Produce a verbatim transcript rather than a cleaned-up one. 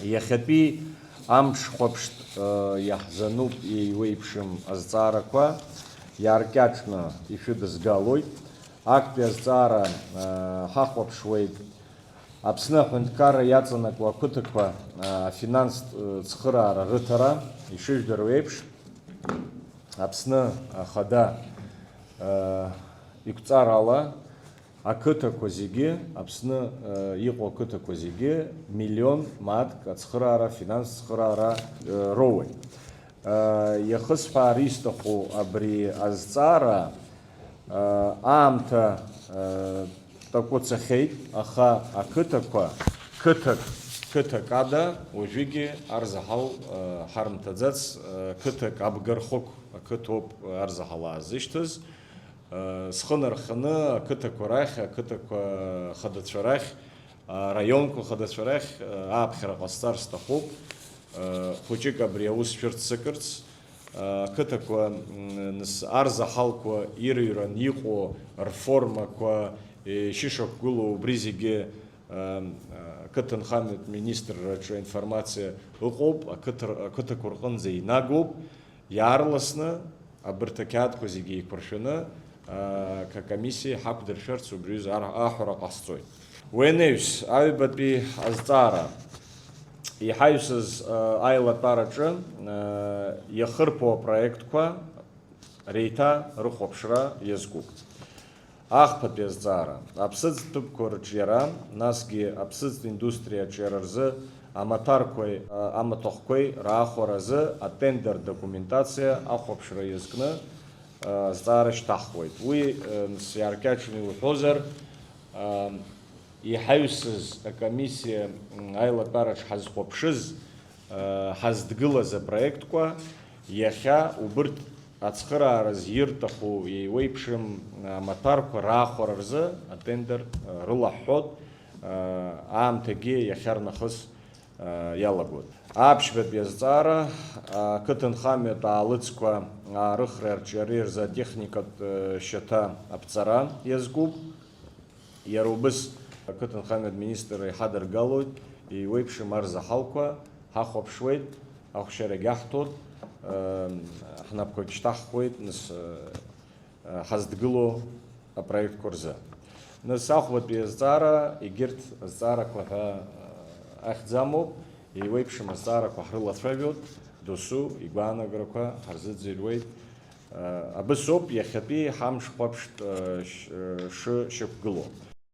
Иахьатәи амш хәаԥшт, э, иаҳзануп еиуеиԥшым азҵаарақәа, иааркьаҿны ишәыдызгалоит. Актәи азҵаара, э, ҳахәаԥшуеит Аԥсны аҳәынҭқарра иаҵанакуа ақыҭақәа, э, афинанстә, э, цхыраара рыҭара. Ишыжәдыруа еиԥш, Аԥсны Ахада, э, иқәҵарала, ақыҭақәа зегьы, Аԥсны, э, иҟоу ақыҭақәа зегьы миллион мааҭк ацхыраара, афинанстә цхыраара, э, роуеит. Э, иахысҳәаар исҭаху абри азҵаара, э, аамҭа, э, такәы цахьеит, аха ақыҭақәа, қыҭак, қыҭак ада уажәыгьы арзаҳал, э, ҳарымҭаӡац, э, қыҭак абгархықә ақыҭоуп арзаҳал аазышьҭыз. Схы нарханы ақыҭақәа рахь, ақыҭақәа хадацәа рахь, араионқәа хадацәа рахь ааԥхьара ҟасҵар сҭахуп. Хәыҷык абри аус шәырццакырц, ақыҭақәа, м, нас арзаҳалқәа ирыҩран иҟоу рформақәа, ишышақәгылоу убри зегьы, м, ақыҭанхамҩатә министрраҿы аинформациа ыҟоуп, ақыҭа-, ақыҭақәа рҟынӡа инагоуп. Иаарласны абарҭ ақьаадқәа зегьы еиқәыршәаны, а, акомиссиа иҳақәдыршәарц убри аҩыза ар-, аҳәара ҟасҵоит. Уи анаҩс, аҩбатәи азҵаара, иҳаҩсыз, а, аилатәараҿы, а, иахырԥоу апроектқәа реиҭа рыхәаԥшра иазкуп. Ахԥатәи азҵаара, аԥсыӡ ҭыԥқәа рыҿиара, насгьы аԥсыӡ индустриа аҿиара рзы амаҭәарқәеи, а, амаҭәахәқәеи раахәара азы атендер документациа ахәаԥшра иазкны, а, азҵаара шьҭаҳхуеит. Уи, а, нас иааркьаҿны иуҳәозар, а, иҳаҩсыз акомиссиа, м, аилатәараҿ ҳазхәаԥшыз, ҳаздгылаз апроектқәа иахьа убырҭ ацхыраараз ирҭаху еиуеиԥшым амаҭәарқәа раахәара рзы атендер рылаҳәҳәоит, аамҭагьы иахьарнахыс иалагоит. Аԥшьбатәи азҵаара, ақыҭанхамҩатә аалыҵқәа аарыхреи арҿиареи рзы атехникатә шьаҭа аԥҵара иазкуп. Иара убас ақыҭанхамҩатә министр иҳадыргалоит, еиуеиԥшым арзаҳалқәа ҳахәаԥшуеит, ахәшьарагь аҳҭоит, ҳнапқәагь шьҭаҳхуеит, нас, ҳаздгылоу апроектқәа рзы. Нас ахәбатәи азҵаара, егьырҭ азҵаарақәа ҳәа ахьӡ амоуп, еиуеиԥшым азҵаарақәа ҳрылацәажәоит, досу игәаанагарақәа ҳарзыӡырҩуеит. Абысоуп иахьатәи ҳамш хәаԥштә шы-, шышьақәгылоу.